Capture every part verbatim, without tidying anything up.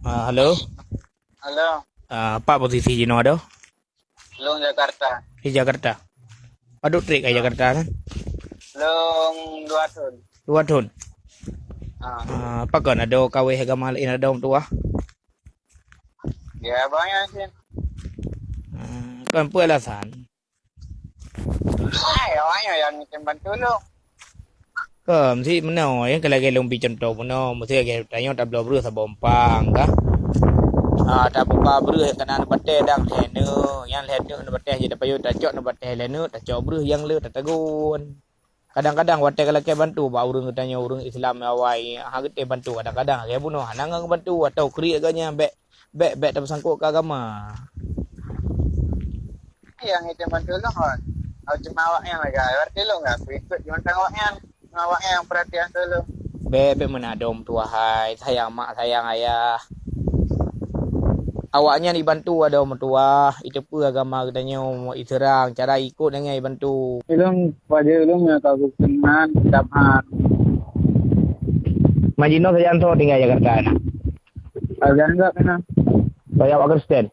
Ah, halo. Halo. Ah, pat posisi jinoe, Doh? Lôn Jakarta. Di Jakarta. Padum trép ka Jakarta nyan? Lôn dua thon. Dua thon. Ah. Ah, pakon adoe kawé agama laén adoe meutuwah? Ya, banyak sih. Ah, kon peue alasan? Hai, awaknyan nyang tem bantu lôn. Kon, si meunoe, nyang keu lagèe lôn bri cuntoh meunoe, meusé lagèe tanyoe tabloe breueh saboh umpang, ka. Ah, tabuka breueh nyang kana neubatèe dang lhèe neuk, nyang lhèe neuk neubatèe jeuet tapayoh, tacok neubatèe lhèe neuk, tacok breueh nyang le tatagun. Kadang-kadang watèe ka lakèe bantu bak ureueng geutanyoe, ureueng Islam awai, hana geutem bantu, kadang-kadang lagèe bunoe hana ngon bantu atau kriek geuh nyan, bèk, bèk, bèk tapeusangkot keu agama. Nyang item bantu lôn, oh. Cuma awaknyan lagèe, berarti lôn nggak ikut juntang awaknyan. Awaknyan nyang perhatian keu lôn. Bèk, bèk meunan adoe meutuwah hai, sayang mak, sayang ayah. Awaknyan ibantu adoe meutuwah, iteupeue agama geutanyoe, iseurang, cara ikot nyang ibantu. Ulôn, pajoh ulôn nyang ka geukeunang kitab han. Majinoe sajan soe tinggai Jakarta na? Sajan gak kena. Soe awak Kristen?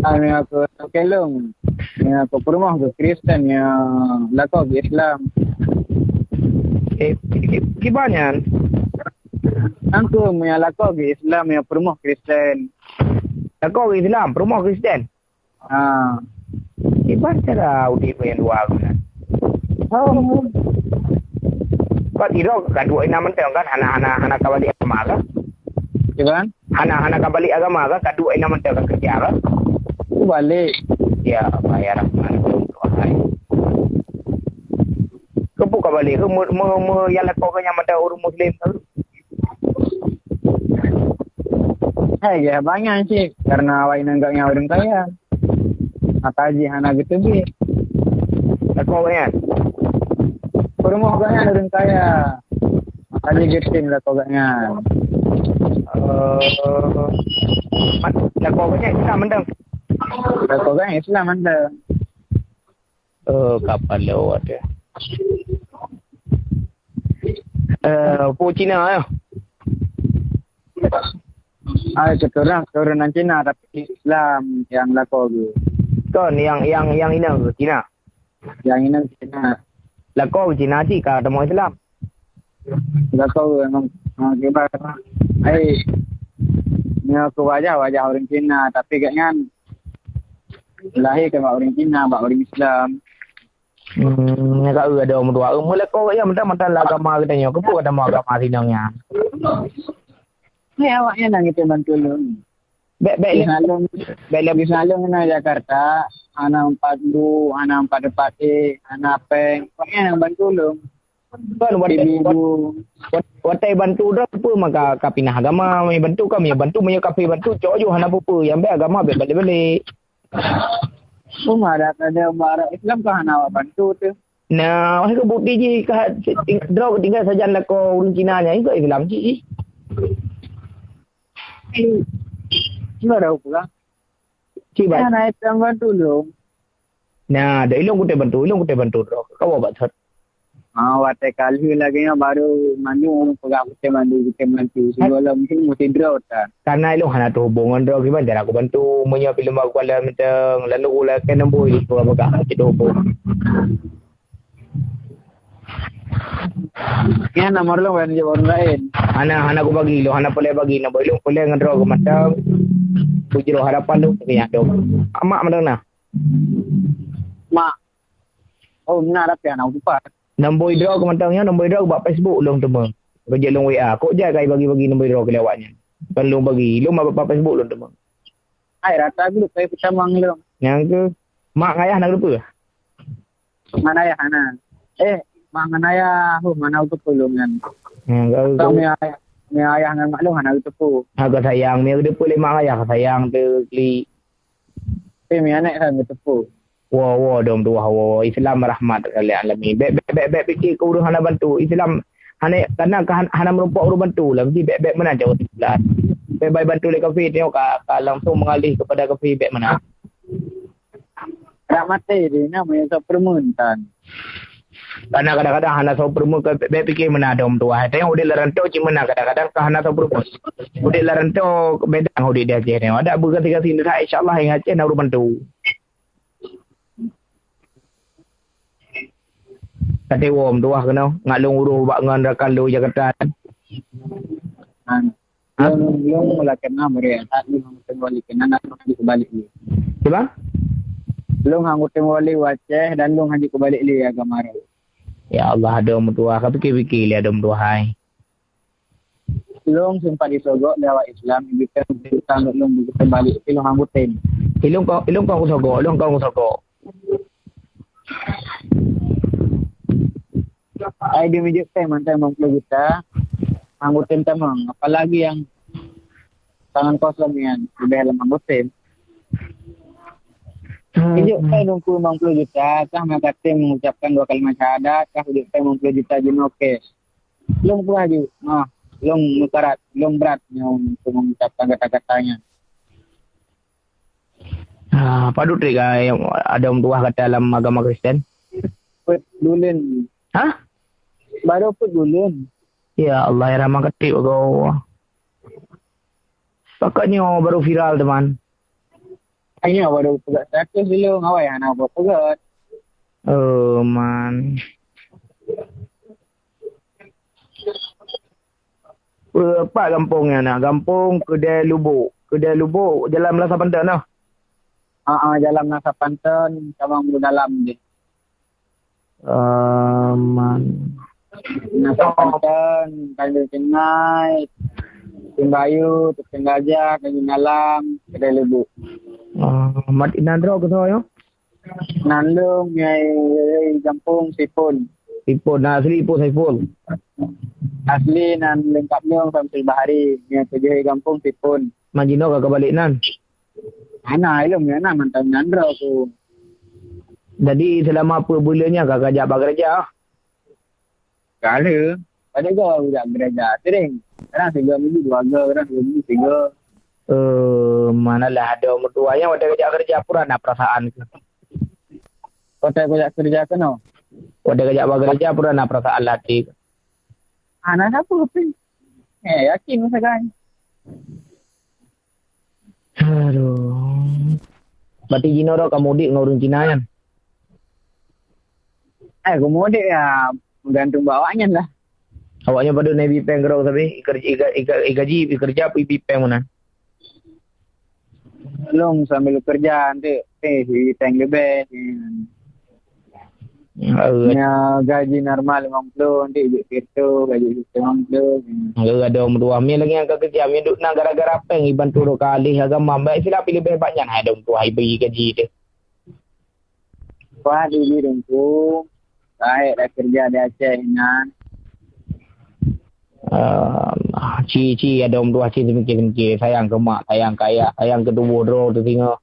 Ah, nyang aku kelong. Nyang aku peurumoh ke Kristen, nyang lakoe ke Islam. Eh, ki-, ki-, kiban nyan? Angku, nyang lakoe ke Islam, nyang peurumoh Kristen. Lakoe ke Islam, peurumoh Kristen? Ha. Kiban cara udép nyang dua guna? Oh. Kau tiroe ka duek inan mantong kan? Hana, hana, hana ka balik agama kah? Kiban? Hana, hana ka balik agama kah? Ka duek inan mantong ka kerja kah? Aku balik. Ya Allah, ya Rahman, ya Rahim. Keupeue ka balik? Keu me-, me-, me-, nyang lakoe keu nyang mantong ureueng Muslim tu? Hai, ya, banyak cit. Karena awak inong gak nyan ureueng kaya. Maka jih hana geuteubiet. Lakoe gobnyan? Peurumoh gobnyan ureueng kaya. Maka jih geutem lakoe gobnyan. Eh, mat-, lakoe gobnyan Islam mantong? Lakoe gobnyan Islam mantong. Oh, kapal lewat ya. Eh, peue Cina ya? Ai, keturunan, keturunan Cina, tapi Islam nyang lakoe geuh. Kon, nyang, nyang, nyang inong geuh Cina? Nyang inong Cina. Lakoe geuh Cina cit ka tamong Islam. Lakoe geuh memang, ah, kiban. Ai, nyoe keu wajah, wajah ureueng Cina, tapi gobnyan lahé keu bak ureueng Cina, bak ureueng Islam. Hmm, ka eu ada ureueng dua. Meulakoe gobnyan mantong-mantong lam agama geutanyoe. Keupeue gata meu agama sinong nyan? Hai, awaknyan nyang geutem bantu lôn. Bèk, bèk lé. Di salon, bèk lé. Di salon na Jakarta, hana empat bu, hana empat, empat e, hana pèng. Awaknyan nyang bantu lôn. Kon watèe, ibu-ibu. Wat-, watèe bantu droe peue maka ka pinah agama, meunyo bantu ka, meunyo bantu, meunyo kafé bantu, cok ju hana peue-peue, nyang bèk agama bèk balek-balek. Cuma dak ada barat Islam ka hana awak bantu tu. Nah, wahai keu bukti jih ka ting-, droe tinggai sajan lakoe ureueng Cina nyan, ikot Islam cit jih. Eh, cuma dah peugah. Cik, Bang. Nah, naik tambah dulu. Nah, dah ilong kutai bantu, ilong kutai bantu droe. Kau buat thot. Ah, watèe kali lagi nyan baru mandu peugah kutai bantu, kutai bantu. Sebelum mungkin mesti droe ta. Karena ilong hana teuhubung ngon droe, kiban cara aku bantu. Meunyoe film aku kala mantong, lalu aku lakèe nombor itu peugah mesti teuhubung. Nyan nomor lôn ban jaweueb ureueng laén. Hana, hana kubagi lôn, hana peureulèe bagi. Nomor lôn peureulèe ngon droe keu mantong. Bujroh harapan lôn keu nyan dong. Mak mantong na? Mak. Oh, na, tapi hana kutupat. Nomor droe keu mantong nyan, nomor droe bak Facebook lôn teuma. Keu jeuet lôn W A. Kok jai kai bagi-bagi nomor droe keu lé awaknyan. Kon lôn bagi, lôn bak, bak Facebook lôn teuma. Hai, rata geuh kai peutamong lôn. Nyang keu mak ngayah na keupeue? Ngon ayah hana. Eh, mak ngon ayah, huh, hana geuteupeue lôn nyan. Hmm, gau, gau. Meunyo ayah, meunyo ayah ngon mak lôn hana geuteupeue. Ha, ka sayang, meunyo geuteupeue lé mak ayah, ka sayang teuh klik. Tapi meunyo aneuk kan geuteupeue. Wo, wo, dom tuwah, wo, wo. Islam rahmat lil alamin. Bèk, bèk, bèk, bèk pikir keu ureueng hana bantu. Islam hana, kana ka han-, hana meurumpok ureueng bantu lah. Mesti bèk, bèk meunan cara siblah. Bèk bai bantu lé kafé, tengok ka, ka langsung mengalih kepada kafé, bèk meunan. Dak maté deh, na meunyo sok peureumeun tan. Karena kadang-kadang hana soe peurumoh, ka bèk pikir meunan dong tuha. Tengok udép lam rantau cit meunan kadang-kadang ka hana soe peurumoh. Udép lam rantau beda ngon udép di Aceh nyoe. Adak beugaséh-gaséh nyoe, insya Allah nyang Aceh na ureueng bantu. Ka teuwoe meutuwah keunoe, ngat lôn uroe bak ngon rakan lôn Jakarta. Lôn, lôn lakèe na meureuek that lôn hana teumeubalik keunan, lôn hana jeuet keubalek lé. Kiban? Lôn hana teumeubalik u Aceh dan lôn hana jeuet keubalek lé agama droe. Ya Allah, adoe meutuwah, ka pike-pike lé adoe meutuwah hai. Lôn sempat disogok lé awak Islam, ibi kan utang lôn beutôi balek, tapi lôn hana tem. Ilôn kon, ilôn kon kusogok, ilôn kon kusogok. Ai di mijek tem mantong limong ploh juta, hana tem tamong. Apalagi nyang tangan kosong nyan, leubeh lam hana tem. Mijek tem nungku limong ploh juta, kah maka tem mengucapkan dua kalimat syahadat, kah mijek tem limong ploh juta jinoe cash. Lôn peugah ju, ah, lôn meukarat, lôn brat nyoe untuk mengucapkan kata-kata nyan. Ah, padub trép ka adoe meutuwah gata lam agama Kristen? Peuet buleuen. Hah? Baru peuet buleuen. Ya Allah, ya Rahman, ka trép agoe. Pakon nyoe baru viral teuma. Nyoe baru peugah status dulu, awai hana peugah. Oh, man. Eh, pat gampông nyan na? Gampông Keudè Lubok. Keudè Lubok, jalan Meunasah Panton noh. Ah, ah, jalan Meunasah Panton, Cawang Bulu Dalam deh. Aman. Meunasah Panton, Tanjong Cengai, Simbayu, Teupeung Gajah, Tanjong Dalam, Keudè Lubok. Ah, mat inan droe keusoe nyoe? Nan lôn nyang gampông Sipon. Sipon, na asli Ipon Saiful? Asli nan leungkap lôn Samsul Bahari, nyang keujeuet gampông Sipon. Majinoe ka kabalek nan? Hana, ilôn nyang na mantong nan droe ku. Jadi, selama peuet buleuen nyan ka kajak bak gereja? Ka lheueh. Padahai goe jak gereja sering. Kadang sigoe minggu dua goe, kadang sigoe minggu sigoe. Eh, manalah adoe meutuwah nyang watèe kajak keureuja pura na peurasaan keuh? Watèe kajak keureuja keunoe? Watèe kajak bak geureuja pura na peurasaan lam até keuh? Hana sapeue pih. Eh, yakin masa kan. Aduh. Berarti jinoe droe ka mudik ngon ureueng Cina nyan? Eh, ka mudik ya, meugantung bak awak nyan lah. Awak nyan padub na ibi péng keudroe sabe, iker-, ika-, ika-, igaji, ikeureuja, ibi péng meunan. Lôn sambil keureuja, nanti, eh, ibi péng leubeh. Eh, nya gaji normal limong ploh, nanti jeuet sireutôh, gaji sireutôh limong ploh. Adoe meutuwah, mi lagèe nyang ka keureuja, mi duek na gara-gara péng ibantu droe ka alih agama, bèk silap leubeh bak nyan hai adoe meutuwah, ibi gaji teuh. Wah, di Teungku, rayeuk dah keureuja di Aceh inan. Ah, ci, ci, adoe meutuwah ci, seumiké-seumiké, sayang keu mak, sayang keu ayah, sayang keu tuboh droe teuh singoh.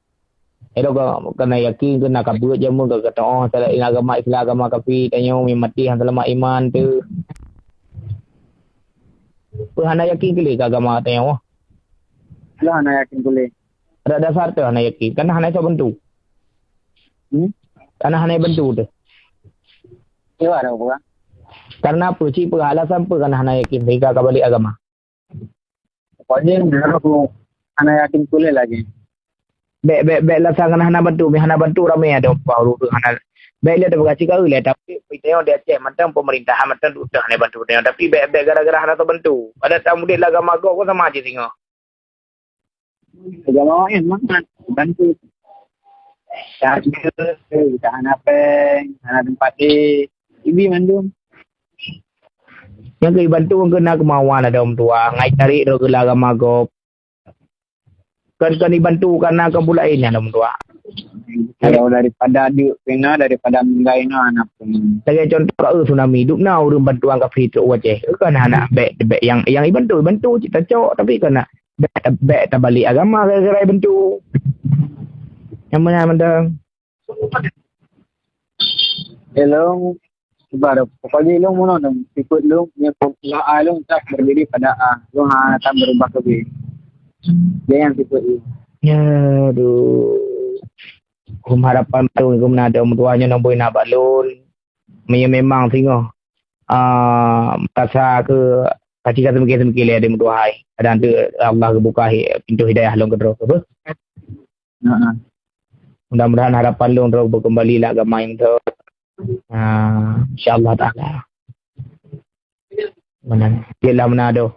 Ilôn ka, kana yakin keu na ka beuet jameun ka, ka teu'oh, salah agama Islam, agama kafé, tanyoe meumaté han seulamat iman teuh. Peue hana yakin keu lé keu agama tanyoe? Lôn hana yakin keu lé. Adak dasar teuh hana yakin, kana hana soe bantu. Hmm? Kana hana bantu teuh. Iya, ada apa? Karena apa? Cit peugah alasan peue kana hana yakin sehingga ka balek agama? Pokoknya, menurut aku, hana yakin keu lé lagi. Bèk, bèk, bèk alasan kana hana bantu, mi hana bantu ramé adoe meutuwah ureueng hana. Bèk lé tapeugah cit ka lé, tapi tanyoe di Aceh mantong pemerintahan mantong duek teuh hana bantu tanyoe, tapi bèk, bèk gara-gara hana soe bantu. Adak tamudép lam agama gob kon sama jih singoh. Agama laén mangat bantu. Hareuga, hana péng, hana teumpat deh. Ibi mandum. Nyang keu ibantu keu na keumawan adoe meutuwah, ngai tarék droe keu lam agama gob. Kon, kon ibantu kana kon peue laén adoe meutuwah. Kalau daripada duek pih na, daripada meunggai na, hana pih. Lagèe contoh ka, eh, tsunami, dum na ureueng bantuan kafé trok u Aceh. Kon hana bèk, bèk nyang, nyang ibantu, ibantu cit tacok, tapi kon na bèk, bèk tabalek agama gara-gara ibantu. Nyang meunan mantong. Ilôn, sebab pokoknya ilôn meunan, sifeuet lôn, nyang pokok A lôn tetap berdiri pada A. Lôn hana akan berubah keu B. Dia nyang sifeuet lôn. Ya, aduh. Harapan lôn keu meunan adoe meutuwah nyoe na bui na bak lôn. meunyoe memang singoh ah, rasa ke kacik ka seumike-seumike lé ada meutuhai. Kadang tu Allah geubuka hi- pintoe hidayah lôn keudroe tu. Ha. Mudah-mudahan harapan lôn droe beukeumbali lam agama yang beutôi. Ah, insya-Allah taala. Meunan. Jelah meunan doh.